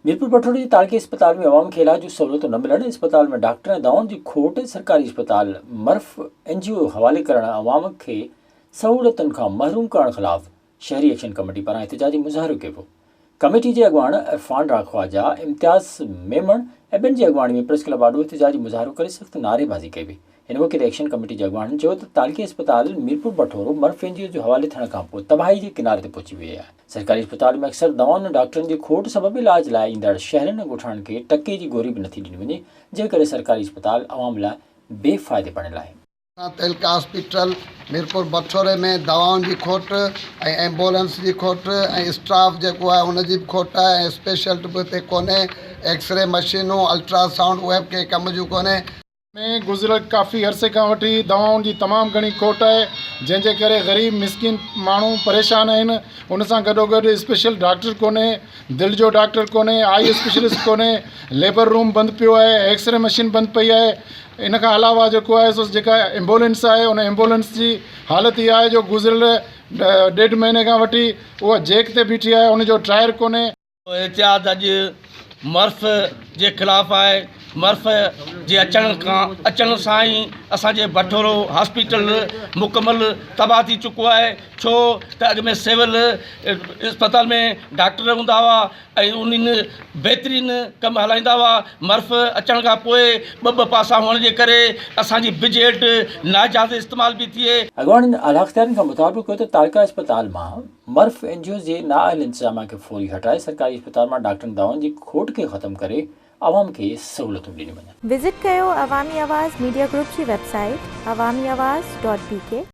ميرپور بٺوري جي تعلقي اسپتال ۾ عوام کي علاج جون سهولتون نه ملڻ، اسپتال ۾ ڊاڪٽر ۽ دوائن جي کوٽ، سرڪاري اسپتال مرف اين جي او حوالي ڪرڻ ۽ عوام کي سهولتن کان محروم ڪرڻ خلاف شهري ايڪشن ڪميٽي پاران احتجاجي مظاهرو ڪيو ويو. ڪميٽي جي اڳواڻ عرفان راکواجا، امتياز ميمڻ ۽ ٻين جي اڳواڻي ۾ پريس ڪلب آڏو احتجاجي مظاهرو ڪري سخت نعريبازي ڪئي وئي. ان موقعي تي ايڪشن ڪميٽي جي اڳواڻن چيو ته تعلقي اسپتال ميرپور بٺورو مرف اين جي اوز جي حوالي ٿيڻ کانپوء تباهي جي ڪناري تي پهچي وئي آهي. سرڪاري اسپتال ۾ اڪثر دوائن ۽ ڊاڪٽرن جي کوٽ سبب علاج لاء ايندڙ شهرين ۽ ڳوٺاڻن کي ٽڪي جي گوري به نٿي ڏني وڃي، جنهن ڪري سرڪاري اسپتال عوام لاء بي فائدي بڻيل آهي. تعلقه هاسپيٽل ميرپور بٺوري ۾ دوائن جي کوٽ ۽ ايمبولنس جي کوٽ ۽ اسٽاف جيڪو آهي ان جي به کوٽ آهي ۽ اسپيشلٽ به اتي ڪونهي ايڪسري مشينون الٽرا سائونڊ اهي به ڪنهن ڪم جون ڪونهي. ۾ گذريل ڪافي عرصي کان وٺي دوائن جي تمام گهڻي کوٽ آهي جنهن جي ڪري غريب مسڪين ماڻهو پريشان آهن ان سان گڏوگڏ اسپيشل ڊاڪٽر ڪونهي دل جو ڊاڪٽر ڪونهي آئي اسپيشلسٽ ڪونهي ليبر روم بند پيو آهي ايڪسري مشين بند پئي آهي ان کان علاوه جيڪو آهي سو جيڪا ايمبولينس آهي ان ايمبولينس جي حالت اها آهي جو گذريل ڏيڍ مهيني کان وٺي اها جيڪ تي بيٺي آهي ان جو ٽائر ڪونهي. احتجاج اڄ مرف جي خلاف آهي مرف جي اچڻ کان اچڻ سان ئي اسان جي بٺورو هاسپيٽل مڪمل تباهه ٿي چڪو آهي ڇو ته اڳ ۾ سول اسپتال ۾ ڊاڪٽر هوندا هئا ۽ انهن بهترين ڪم هلائيندا هئا مرف اچڻ کان پوء ٻه ٻه پاسا هئڻ جي ڪري اسان جي بجيٽ ناجائز استعمال به ٿئي. اڳواڻن اعليٰ اختيارين کان مطالبو ڪيو ته تعلقه اسپتال مان مرف اين جي اوز جي نااهل انتظاميا کي فوري هٽائي سرڪاري اسپتال مان ڊاڪٽرن دوائن جي کوٽ کي ختم ڪري عوام کي سهولتون ڏنيون وڃن. وزٽ ڪيو عوامي آواز ميڊيا گروپ جي website Awami Awaz dot B K.